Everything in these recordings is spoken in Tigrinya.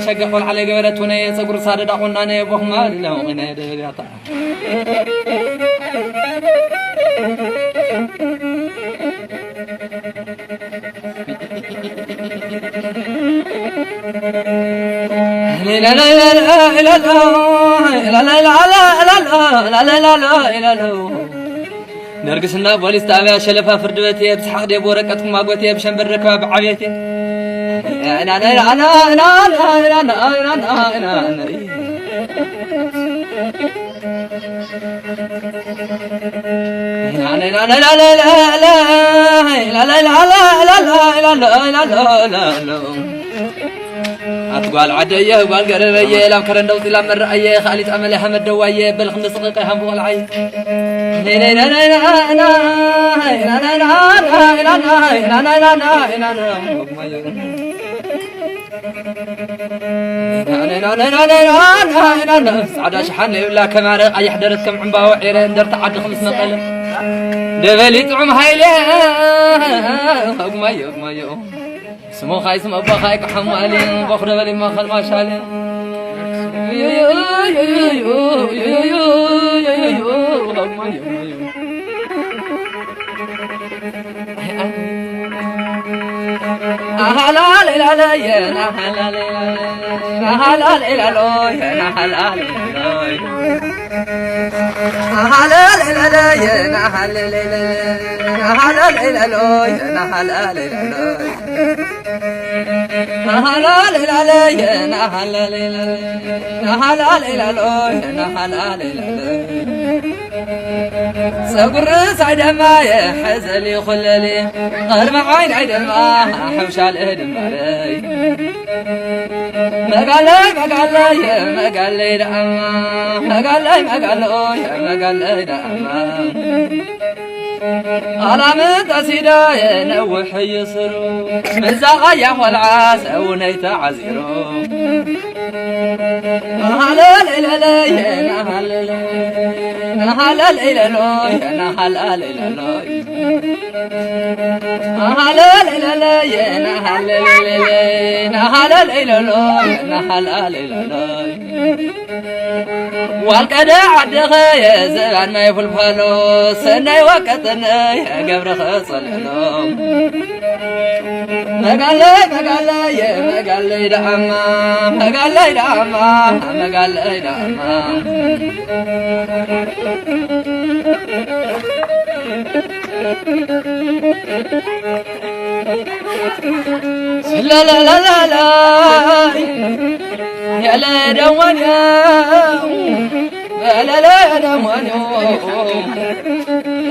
ሸገ ቆልዓ ለይ ገበረት ሁነ፣ የፀጉር ሳደዳ ቁናነ፣ ቦኽማ ልለው ቂነ ደብያታ። ነርግስና ፖሊስ ጣብያ ሸለፋ ፍርድ ቤት እየ፣ ብስሓቕ ደብ ወረቀትኩም ኣጎት እየ፣ ብሸንበር ደክባ ብዓብየት እየ። ኣቲ ጓል ዓደየ ጓል ገረበየ ላም ከረን ደውፂ ላም መረኣየ ካልእ ጣመለ ሓመድ ደዋየ በል ክንዲ ስቕቀ ሃምቡ ቆልዓየ። ፃዕዳ ሸሓነ ይብላ ከማረ ቀይሕ ደረት ከም ዕምባባ ዒረ እንደርታ ዓዲ ክምስ መቐለ ደበሊ ጥዑም ሃይለ። ኣጉማዮ ኣጉማዮ ስሞኻይ ስም ኣቦኻይ ክሓማሊ ቦኽረ በሊ ማኸል ማሻሊ። ጸጉር ርእሳይ ደማ የሐዘሊ ኩለሊ ቐርቢ ዓይናይ ደማ ሕምሻል እድምባረይ መጋለይ መጋለይ መጋለይ ደኣማ መጋለይ መጋለይ መጋለይ ደኣማ ኣላም ተሲዳ የነውሕ ይስሩ ምዛ ቐያ ቖልዓ ሰውነይ ተዓዚሩ። ናሃለል ኢለለይ ናሃለል ናሃለል ኢለሎይ ናሃለል ኢለሎይ ናሃለል ኢለለይ ናሃለል ናሃለል ኢለሎይ ናሃለል ኢለሎይ ዋልቀደ ዓድኸ የዘባን ማይ ፍልፋሎ ሰናይ ወቀጥነ የገብርኸ ጸለሎ መጋለይ መጋለይ መጋለይ ደኣማ መጋለይ ደኣማ መጋለይ ደኣማ ስለለለለለ የለ ደወንዮ የለለ ደወንዮ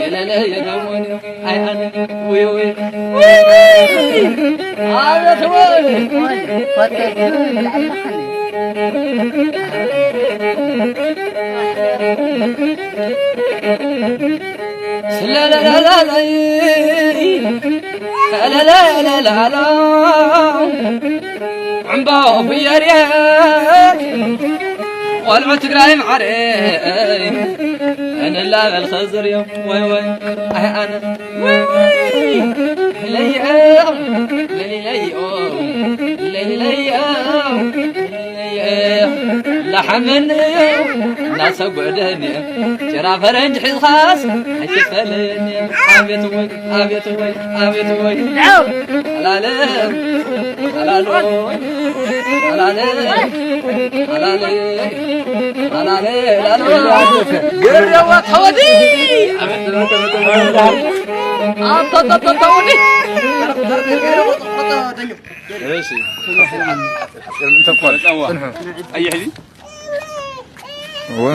የለለ ደወንዮ ኣይ ኣነ ውይ ውይ ውይ ኣቤት ውይ ስለለለለይ ለለለለሎ ዕምባው ፍየርየ ቆልዑ ትግራይ ማዓረይ እንላበል ኸዝርዮም ወይ ወይ ኣይ ኣነ ወይ ወይ ለይለዮ ለይለዮ ለይለዮ ለሓመን እናሰጎደኒ ጭራ ፈረንጅ ሒዝኻስ ኣይትፈለኒ ኣቤት ወይ ኣቤት ወይ ኣቤት ወይ ኣላለ ኣላሎ ኣላለ ኣላለ ኣላለ ኣላለ ገረዋ ተወዲ ኣቤት ተወዲ እሺ እንተኳል ጽንሑ ኣይሕዚ እወ